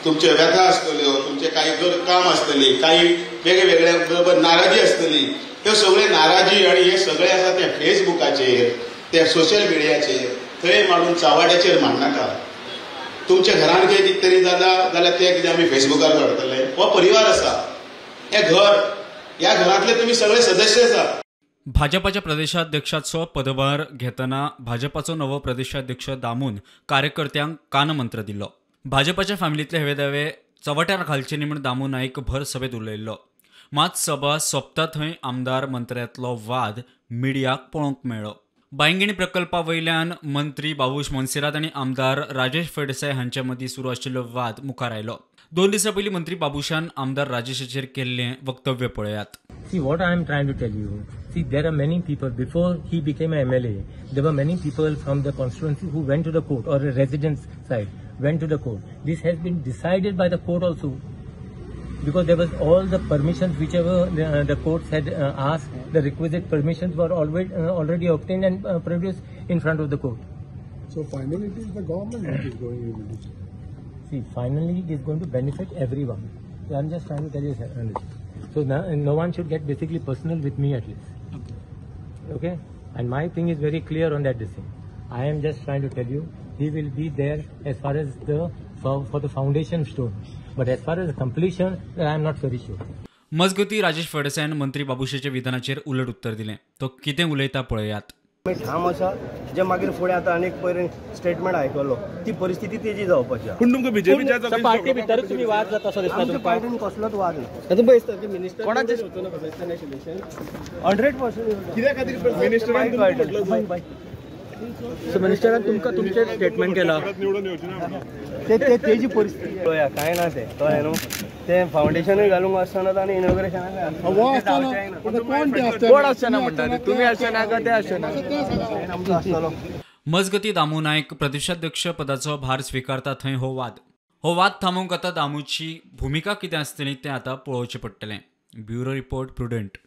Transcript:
तुमच्यो व्यथा आसतल्यो, तुमचे काही काम आसतली, काही वेगळे बरोबर नाराजी आसतली. त्यो सगळे नाराजी आनी हे सगळे आसा ते फेसबुकाचेर, ते सोशल मिडियाचेर थंय मांडून चावाड्याचेर मांडनाका. तुमच्या घरान कितें कितें तरी जाता जाल्यार ते कितें आमी फेसबुकार काडटले. हो परिवार आसा, हे घर, ह्या घरांतले तुमी सगळे सदस्य आसा. भाजपाच्या प्रदेशाध्यक्षाचो पदभार घेतना भाजपाचो नवो प्रदेशाध्यक्ष दामून कार्यकर्त्यांक कानमंत्र दिलो. भाजपाच्या फॅमिलींतले हेवे दावे चवट्यार घालचे न्ही म्हूण दामू नायक भर सभेत उलयल्लो. मात सभा सोंपता थंय आमदार मंत्र्यांतलो वाद मिडियाक पळोवंक मेळ्ळो. बांयगिणी प्रकल्पा वयल्यान मंत्री बाबूश मोन्सेरात आनी आमदार राजेश फळदेसाय हांचे मदीं सुरू आशिल्लो वाद मुखार आयलो. 2 दिसां पयलीं मंत्री बाबूशान आमदार राजेशाचेर केल्लें वक्तव्य पळयात. See what I am trying to tell you. See, there are many people before he became a MLA. There were many people from the constituency who went to the court or a residence side went to the court. This has been decided by the court also, because there was all the permissions whichever the courts had asked. The requisite permissions were already obtained and produced in front of the court. So finally it is the government which is going to do. See, finally it is going to benefit everyone. So I am just trying to tell you, sir. So now, no one should get basically personal with me at least. Okay? And my thing is very clear on that this thing. I am just trying to tell you, he will be there as far as the for the foundation stone. But as far as the completion, I am not very sure. मजगती राजेश फळदेसायान मंत्री बाबूशाच्या विधानाचेर उलट उत्तर दिलें. तो कितें उलयता पळयात. ठाम आसा जे मागीर फुडें आतां आनीक पयर स्टेटमेंट आयकलो ती परिस्थिती तेजी जावपाची. पूण तुमकां बीजेपीच्या पार्टी भितर तुमी वाद जाता असो दिसता तुमकां? पार्टीन कसलोच वाद ना. आतां पळय मिनिस्टर कोणाचे 100% कित्या खातीर मिनिस्टरान मिनिस्टरान तुमकां तुमचें स्टेटमेंट केलां ते तेजी परिस्थिती पळया कांय ना तें कळ्ळें न्हू. तें फावंडेशनूय घालूंक आसतना आनी इनॉग्रेशनाक कोण आसचे ना म्हणटा तुमी आसचे ना काय ते आसचे ना आमचो आसतलो. मजगती दामू नायक प्रदेशाध्यक्ष पदाचो भार स्विकारता थंय हो वाद. हो वाद थांबोवंक आतां दामूची भुमिका कितें आसतली तें आतां पळोवचें पडटलें. Bureau report, Prudent.